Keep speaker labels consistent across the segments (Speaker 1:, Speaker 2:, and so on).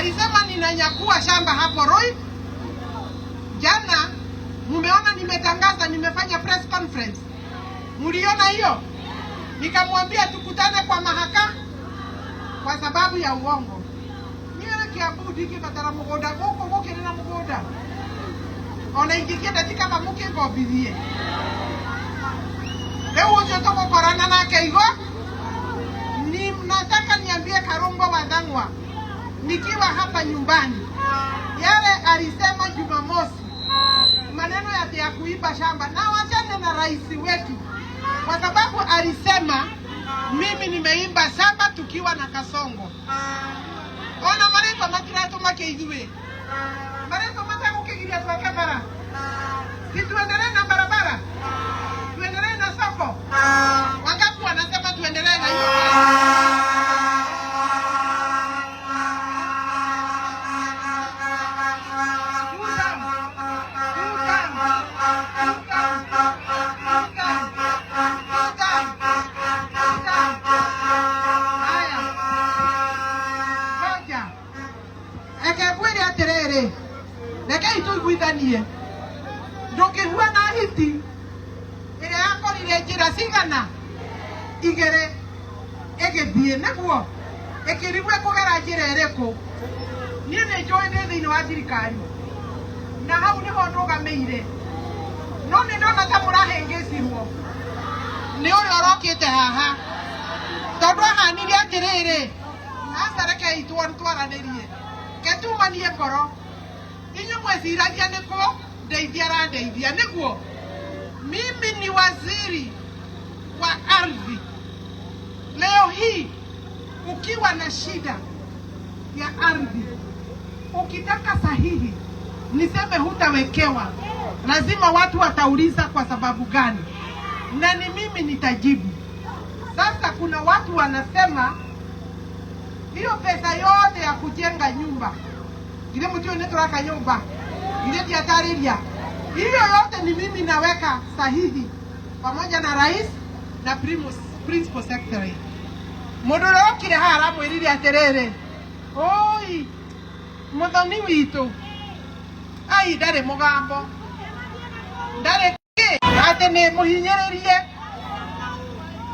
Speaker 1: Alisema ninanyakua shamba hapo Roy. Jana mumeona nimetangaza, nimefanya press conference, mliona hiyo? Nikamwambia tukutane kwa mahakama kwa sababu ya uongo. Niwe Kiambu ndingĩbatara mũgũnda gũkũ gũkĩrĩ na mũgũnda ona ingĩkĩenda ti kaba mũkĩngobithie. Rĩu ũcio tũgũkorana nake igo ni nataka niambie Karungo wa Thang'wa nikiwa hapa nyumbani, yale alisema Jumamosi, maneno yake ya kuiba shamba, na wachane na rais wetu, kwa sababu alisema mimi nimeimba shamba tukiwa na Kasongo. Ona marĩtwa matiratũma ithuĩ marĩtwa matagũkĩgiria twake bara, si tuendelee na barabara, tuendelee na soko. Wangapi wanasema tuendelee na hiyo? Reke ngwĩre atĩrĩrĩ, rekei tũiguithanie, ndũngĩhuana hiti ĩrĩa yakorire njĩra cigana igĩrĩ ĩgĩthiĩ nĩguo ĩkĩrigwo ĩkũgera njĩra ĩrĩkũ. Niĩ nĩ njũĩ ndĩ thĩinĩ wa thirikari na hau nĩho ndũgamĩire, no nĩ ndona ta mũrahĩngĩcirwo nĩ ũrĩa ũrokĩte haha, tondũ ahanire atĩrĩrĩ, aca rekei twaranĩrie, ketumanie ngoro. Inyuĩ mweciragia nĩ kũ ndeithia arandeithia nĩguo. Mimi ni waziri wa ardhi. Leo hii ukiwa na shida ya ardhi, ukitaka sahihi, niseme hutawekewa, lazima watu watauliza kwa sababu gani, na ni mimi nitajibu. Sasa kuna watu wanasema hiyo pesa yote ya kujenga nyumba, ile mtu nĩ nyumba ile tiatariria, hiyo yote ni mimi naweka sahihi pamoja na rais na principal secretary. Mũndũ ũrĩa okire haha aramwĩrire atĩrĩrĩ, oi mũthoni witũ ai ndarĩ mũgambo ndarĩ kĩ atĩ nĩ mũhinyĩrĩrie.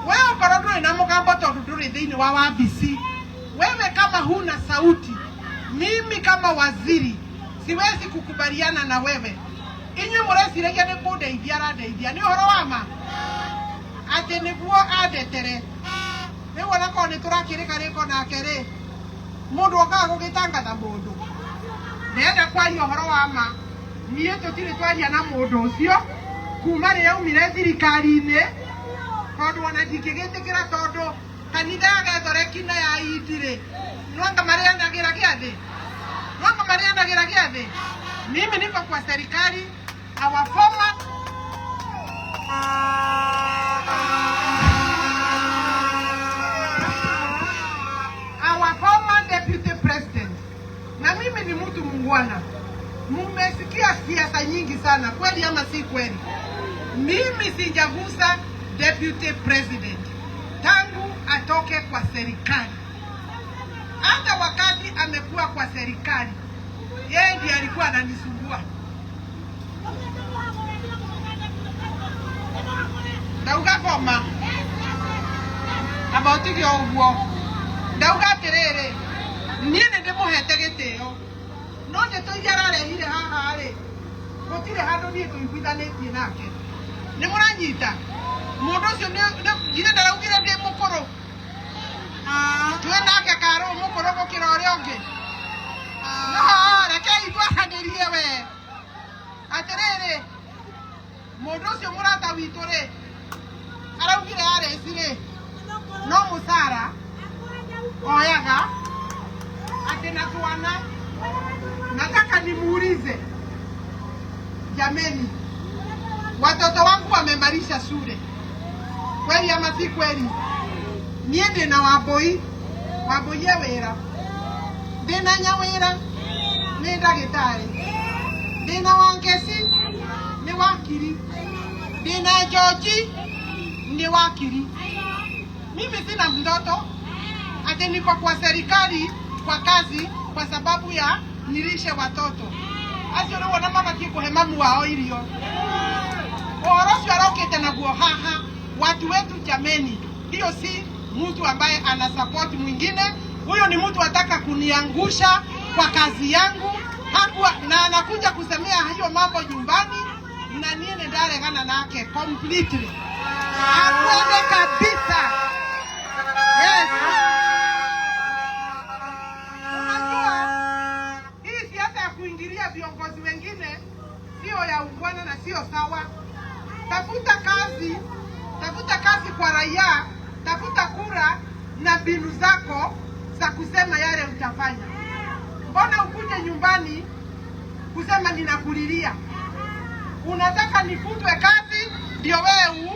Speaker 1: We okorwo ndũrĩ na mũgambo tondũ ndũrĩ thĩinĩ wa wabici, wewe kama huna sauti, mimi kama waziri siwezi kukubaliana na wewe. Inyuĩ mũreciragia nĩ kũndeithia arandeithia, nĩ ũhoro wa ma atĩ nĩguo andetere. Rĩu onakorwo nĩ tũrakĩrĩka rĩko nake rĩ, mũndũ okaga gũgĩtangatha mũndũ. Ndĩrenda kwaria ũhoro wa ma, niĩ tũtirĩ twaria na mũndũ ũcio kuma rĩrĩa aumire thirikari-inĩ, tondũ ona ndingĩgĩtĩkĩra, tondũ kanitha ya Gathoreki na ya Indi rĩ, nwanga marĩanagĩra gĩathĩ, nwanga marĩanagĩra gĩathĩ. Mimi niko kwa serikali, our former deputy president, na mimi ni mtu mungwana. Mumesikia siasa nyingi sana, kweli ama si kweli? Mimi sijagusa deputy president tangu atoke kwa serikali. Hata wakati amekuwa kwa serikali, yeye ndiye alikuwa ananisumbua. Ndauga koma amba ũtige ũguo, ndauga atĩrĩrĩ, niĩ nĩ ndĩmũhete gĩtĩo, no ndeto iria ararehire haha rĩ, gũtirĩ handũ niĩ tũiguithanĩtie nake. Nĩ mũranyita? Mũndũ ũcio githĩ ndaraugire ndĩ mũkũrũ, twĩ nake karũ mũkũrũ gũkĩra ũrĩa ũngĩ. No rekei twaranĩrie we. Atĩrĩrĩ, mũndũ ũcio mũrata witũ rĩ, araugire arĩci rĩ, no mũcara oyaga atĩ na twana. Nataka nimuulize, jameni, watoto wangu wamemalisha shule kweli ama si kweli? Niĩ ndĩna Wambui, Wambui e wĩra, ndĩna Nyawĩra nĩ ndagĩtarĩ, ndĩna Wangeci nĩ wakiri, ndĩna Njoji nĩ wakiri. Mimi sina mtoto ati niko kwa serikali kwa kazi kwa sababu ya nilishe watoto acio rĩu ona mabatiĩ kũhe mamu wao irio. Ũhoro ũcio arokĩte naguo haha, watu wetu jameni, hiyo si mtu ambaye ana support mwingine. Huyo ni mtu ataka kuniangusha kwa kazi yangu hakuwa, na anakuja kusemea hiyo mambo nyumbani, na niĩ nĩndaregana nake completely, akwende kabisa. Yes. Unajua hii siasa ya kuingilia viongozi wengine sio ya ungwana na sio sawa. Tafuta kazi kwa raia, tafuta kura na mbinu zako za kusema yale utafanya. Mbona ukuje nyumbani kusema ninakulilia? Unataka nifutwe kazi ndio wewe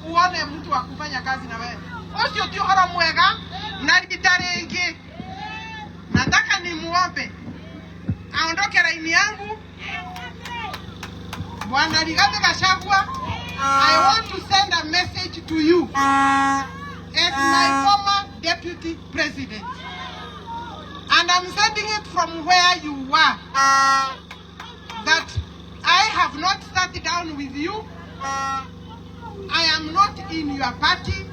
Speaker 1: uone mtu wa kufanya kazi na wewe? Ucio ti uhoro mwega na rita rĩngĩ nataka nimuombe aondoke raini yangu. Bwana Rigathi Gachagua, I want to send a message to you as my former deputy president, and I'm sending it from where you are, that I have not sat down with you. I am not in your party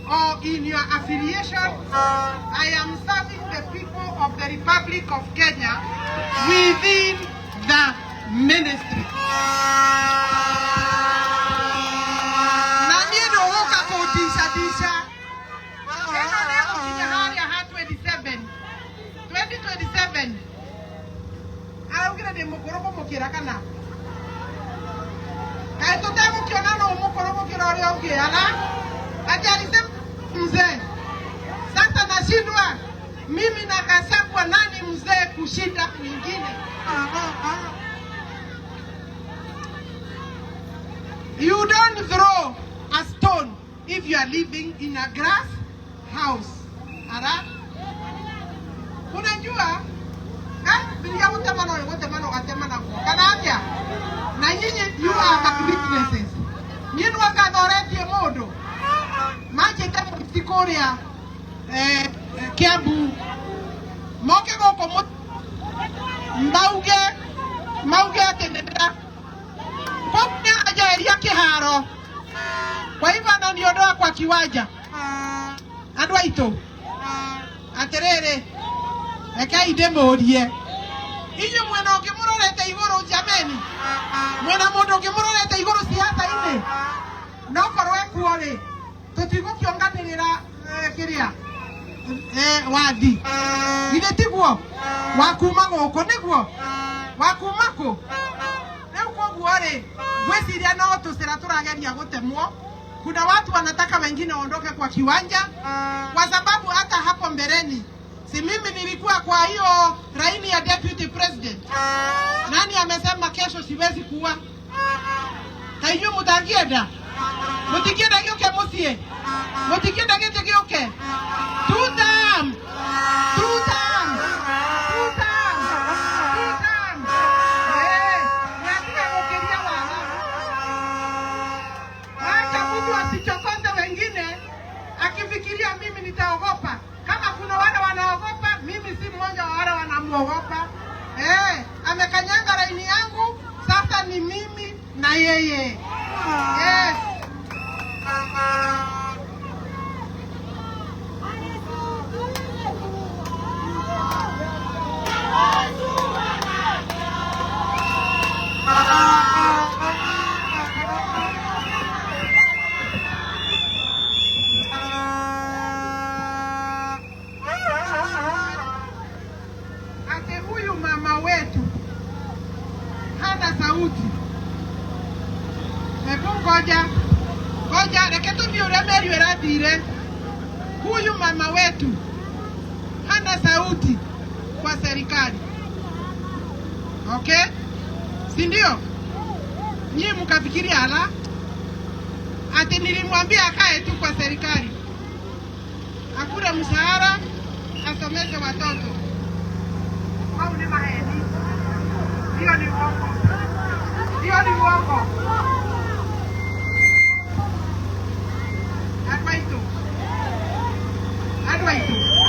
Speaker 1: or in your affiliation. I am serving the people of the Republic of Kenya within the ministry. Na niĩ ndũgũka kũndicatica. Ĩno nĩ ĩgũkinya harĩa ha 27 2027. Araugire ndĩ mũkũrũ kũmũkĩra kana kaĩ tũtegũkĩona no mũkũrũ gũkĩra ũrĩa ũngĩ ala ati alisema mzee. Sasa nashindwa mimi na Gachagua, nani mzee kushinda mwingine? You don't throw a stone if you are living in a grass house. Ara? Unajua? Bilia gũtemana ũyũ gũtemana ũgatemana guo. Kana atĩa? Na nyinyi you are the witnesses. Niĩ nĩwakathoretie mũndũ. Manjĩte mũti kũrĩa Kiambu. Moke gũkũ mauge atĩ nĩndĩra nĩaranjeheria kĩharo. Kwa hivyo ananiondoa kwa kiwanja. Andũ aitũ, atĩrĩrĩ, rekei ndĩmũrie inyuĩ mwena ũngĩ mũrorete igũrũ, jameni, mwena mũndũ ũngĩ mũrorete igũrũ siasa-inĩ, no korwo ekuo rĩ, tũtigũkĩonganĩrĩra kĩrĩa wathi githĩ tiguo wa kuma gũkũ nĩguo wa kuma kũ rĩu. Koguo rĩ, ngwĩciria no tũcĩra tũrageria gũtemwo. Kuna watu wanataka wengine waondoke kwa kiwanja, kwa sababu hata hapo mbeleni si mimi nilikuwa kwa hiyo laini ya deputy president. Nani amesema kesho siwezi kuwa? Ta inyuĩ mũtangĩenda, mũtingĩenda gĩũke mũciĩ, mũtingĩenda gĩtĩ gĩũke. Two term, two term, two term, two term. Natiga gũkĩria watho. Acha mtu asichokoze wengine akifikiria mimi nitaogopa. Kama kuna wale wanaogopa, mimi si mmoja wa wale wanamuogopa. Amekanyanga laini yangu, sasa ni mimi na yeye. Yes. Ate huyu mama wetu hana sauti. Hebu ngoja ngoja, reke tuthiĩ ũrĩa meri ĩrathire. Huyu mama wetu hana sauti kwa serikali, okay, si ndio? Nyinyi mkafikiria ala ati nilimwambia akae tu kwa serikali akule mshahara asomeshe watoto. Au ni maheni? Hiyo ni uongo, hiyo ni uongo. Andũ aitũ, andũ aitũ.